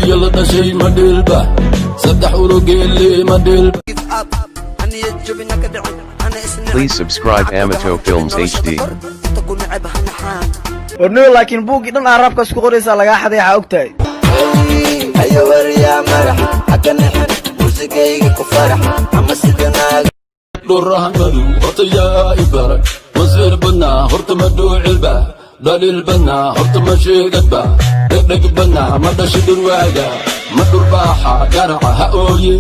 Adduunya la dhashay ma dhiilba, saddex urogeele ma dhiilba. Please subscribe Amato Films HD. Warniyo, laakiin buuggii dhan aaraabkaas ku qoraysaa lagaa xaday, waxaa og tahay. Hayo waryaa, marax haka nixin, muusigayga ku farax ama sida naag. Dhurahan madow horta yaa i baray? Wasiir badnaa horta ma dhuucilba? Dhaliil badnaa horta ma sheegadba? Dhegdheg badnaa ma dhashi dhurwaaga? Ma dhurbaaxa garaca ha ooye?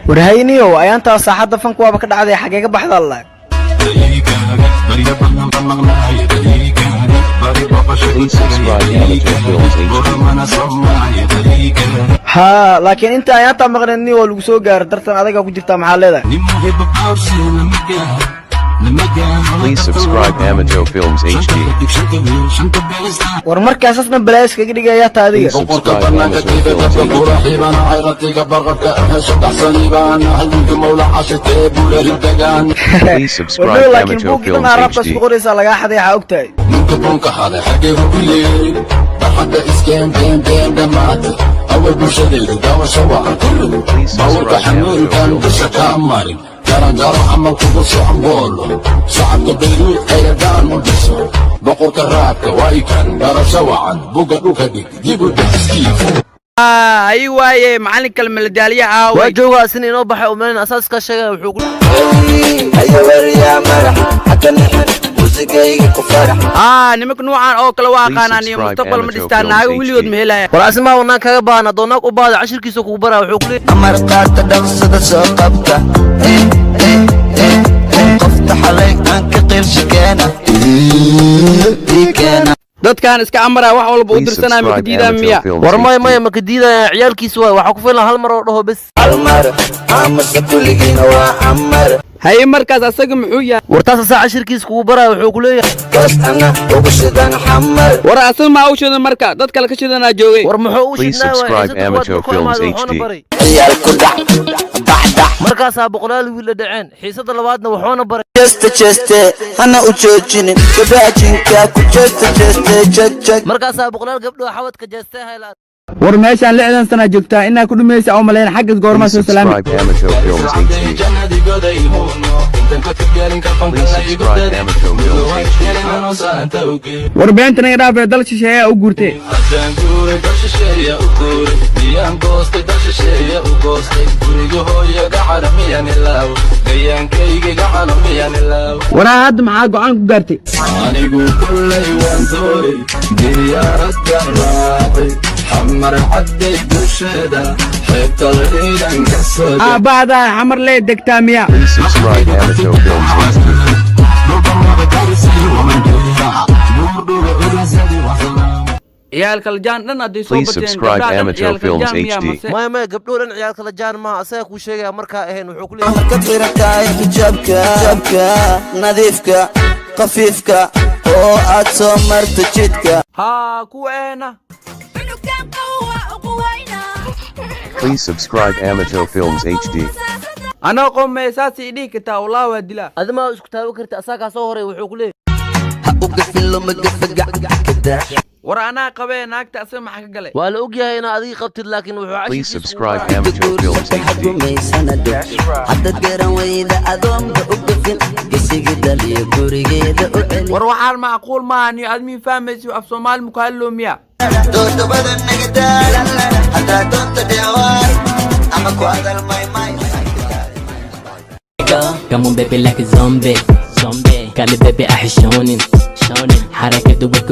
Warhayniyow, ayaantaa saaxadda fanku waaba ka dhacday, xagee ka baxdaa laag? Please subscribe Amato Films HD. Haa, laakiin inta ayaantaa maqneed ni waa lagu soo gaaro dartan adagaa ku jirtaa, maxaa leedahay? Please subscribe Amato Films HD. War markaasas dhan balaayo iskaga dhigayaa taa adiga. Please Boqorka subscribe banaanka Amato kiifa Films dabka HD. kuraxibana cayratiga barqabka saddex saniibaan halminka mawla cashitee bularidagaan. Please subscribe Warniyo, laakiin Amato buuggii dhan Films aaraabkaas HD. ku qoraysaa lagaa xaday, waxaa og tahay. Ninka bunka xaday xageegu ku yeeri barxadda iskeen been been dhammaatay awal bulshadeedu daawasho wacan kullu bawrka xamuulkan dusha kaa marin garangaro camal kugu socon boolo shacabka Bayruud khayradaan u dhiso. Boqorka raabka waa ikan garasho wacan, buga dhulka dhig dib u dejiskiisa. Ay waaye, macallin kale maladaaliya waa aaway? Joogaa isna inoo baxay umalayn asaaska sheegaya wuxuu ku Hayo waryaa, marax haka nixin, muusigayga ku farax. Aa, nimanka nuucan oo kale waa Please aqaanaan iyo subscribe mustaqbal ma Amato dhistaan Films naago HD. weligood ma helaya. War asimaa wanaan kaga baahan haddoo naag u baahda cashirkiisa kugu baraa, wuxuu ku leeyahay: Amar qaata, dhaqsada soo qabta, qofta xalay aan ka qiilshakeena ii keena. Dadkan iska amara wax walba u Please dirsanaya ma subscribe diidaan Amato miya? Films War maya HD. maya, maka diidaya, ciyaalkiisa waay, waxaa ku filan hal mar oo dhaho bes. Almar amase kulligiina waa amar. Haye, markaas asaga muxuu yahay? War taas asaa cashirkiisa kugu baraya, wuxuu ku leeyahay: Kaas ana ugu shidan Xamar. War asaga maa u shidan, marka dad kale ka shidanaa joogay. War muxuu u Please shidnaa waay? subscribe Xiisada kuwaad Amato markuu Films imaado wuxuuna HD. baray. Ciyaal ku dhac dhacdhac. Markaasaa boqolaal wiil la dhaceen, xiisada labaadna wuxuuna baray. Jeeste jeeste, hana u joojinin gabaajinka ku jeeste jeeste jeg jeg. Markaasaa boqolaal gabdhoo xawadka jeestee hayla. War meeshaan 60 sana joogtaa inaa ku dhumaysa oo malayn xaggas goormaa Please soo salaami. subscribe Amato Films HD. Please subscribe Amato Films HD. War beenta naga dhaafee, dal shisheeyaa u guurtee. Haddaan guuray dal shisheeya u guuray, miyaan goostay? Dal shisheeya u goostay, guriga hooyo gacana miyaan ilaaw? Gayaankayga gacana miyaan ilaaw? Waraa, hadda maxaa go'aan ku gaartay? Anigu kullay waan dooray, diyaaradda raacay, Xamar Cadday dusheeda xeebta ciidanka soo Aabbahdaa Xamar lee degtaa miya? Please subscribe Amato Films HD. Ciyaal kala jaan dhan hadday soo Please bateen subscribe gabdhaha dhan Amato ciyaal kala Films jaan miya HD. mase? Maya maya, gabdhoo dhan ciyaal kala jaan maaha, asagaa kuu sheegaya markaa ahayn, wuxuu ku leeyahay: Markaad xirantahay xijaabka xijaabka nadiifka khafiifka oo aad soo marto jidka. Haa, kuwa eena. Please subscribe Amato Films HD. Anoo qomee saas ii dhihi kartaa? Wallah waa dilaa. Adimaa isku taaban karta, asagaa kaa soo horay, wuxuu ku leeyahay: Ha u gafin loma gafagac. War anaa qabee naagta, asaga maxaa ka galay? Waa la ogyahay inaa adiga qabtid, laakiin wuxuu Please cashirkiisa kugu subscribe baraa. Amato Films HD. Haddaad garan weyda adoonba u gafin gesigii dhaliyo gurigeeda u celi. War waxaan macquul maaha niyo, aad miin fahmaysi af Soomaali muku hadloo miya? Doodobada nagadaal haddaad doonta dheewaay ama ku hadal maymay. Come on, baby, like a zombie, zombie. Kali baby, أحشونين, شونين. حركة دوبك.